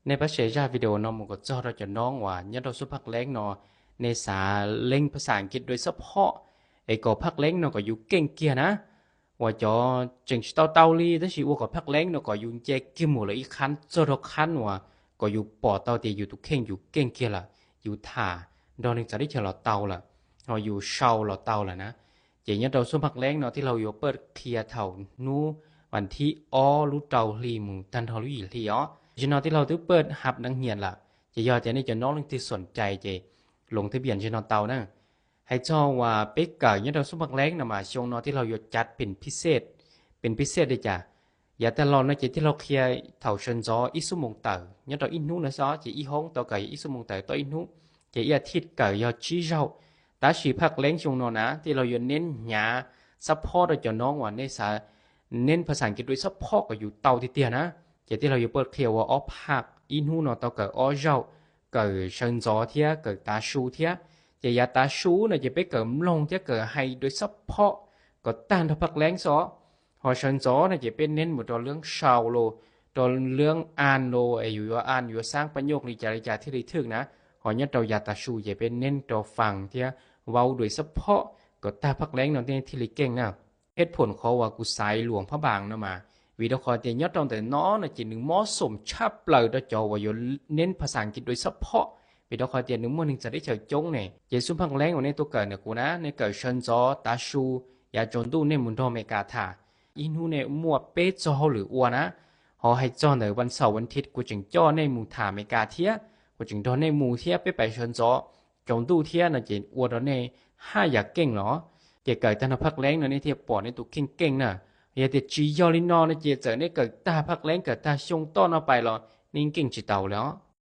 Nej pab share zaj video no mus kom txog rau cov noob uas nyob rau xub phaj leeb no, nej xav leej phaj xaj Askiv dua xab phob es kom phaj leeb no kom yus keej kiag na, uas cov tseem tsis tau tau li tab sis ua kom phaj leeb no kom yus nce kiag mus lawm ib qhab txog rau qhab uas kom yus pom tau tias yus tus kheej yus keej kiag lawm, yus tham nrog neeg txawv teb chaws los tau lawm, ho yus sau los tau lawm na. Ces nyob rau xub phaj leeb no tij laug yuav paj qhia thaum hnub vas thib ob lub rau hli mus tag nrho lub yim hli os. Tam sim no tij laug twb paj hab dab nyiam lawm, ces yog tias nej cov noob leej twg xoom cai ces loos thab piam tam sim no tau na. Hais txog uas peb kawm nyob rau xub phaj leeb no mas xyoo no tij laug yuav cav pem phij xej, pem phij xej li cas. Yav tag los no ces tij laug qhia thaum sawv ntxov ib xuab moos tawm nyob rau ib hnub no xwb ces ib hoob tau kawm ib xuab moos tawm tau ib hnub, ces ib as thiv kawm yog tsib zaug. Tab sis phaj leeb xyoo no na tij laug yuav neb hnyav xab phob rau cov noob uas nej xav neb phaj xaj Askiv dua xab phob kom yus tau tiag tiag na. Ces tij laug yuav paj qhia ua ob phaj, ib hnub no tau kawm ob zaug, kawm sawv ntxov thiab kawm tav su thiab. Ces yav tav su no ces peb kawm mloog thiab kawm hais dua xab phob kom tag nrho phaj leeb xwb os. Ho sawv ntxov no ces peb neb mus rau leeb sau los, rau leeb an los es yus yuav an yuav xaab paj nyuj li cas li cas thiaj li thwj na. Ho nyob rau yav tav su ces peb neb rau fas thiab vau dua xab phob kom tag phaj leeb no thiaj li keej na. Hej phoom qhov uas kuv xaiv luam phab npas no mas vim rau qhov tias nyob rau ntawm no no ces nws mob xoom tshaj plaws rau cov uas yuav neb phaj xaj Askiv dua xab phob, vim rau qhov tias nws muaj neeg txawv teb chaws coob ne. Ces xub phaj leeb uas nej tuaj kawm ntawm kuv na, nej kawm sawv ntxov tav su, yav tsaus ntuj nej mus nrog Amelikas tham, ib hnub nej muaj peb txog hauj lwm ua na. Ho hais txog ntawm vas xaum vas thiv kuv tseem coj nej mus tham Amelikas thiab, kuv tseem nrog nej mus thiab peb pais sawv ntxov, tsaus ntuj thiab no ces ua rau nej haj yam keej los. Ces kawm tag nrho phaj leeb no nej thiaj pom nej tus kheej keej na. Yog tias tsis yog li no no ces txawm nej kawm tag phaj leeb kawm tag xyoo toj no pais los nej keej tsis taus li os.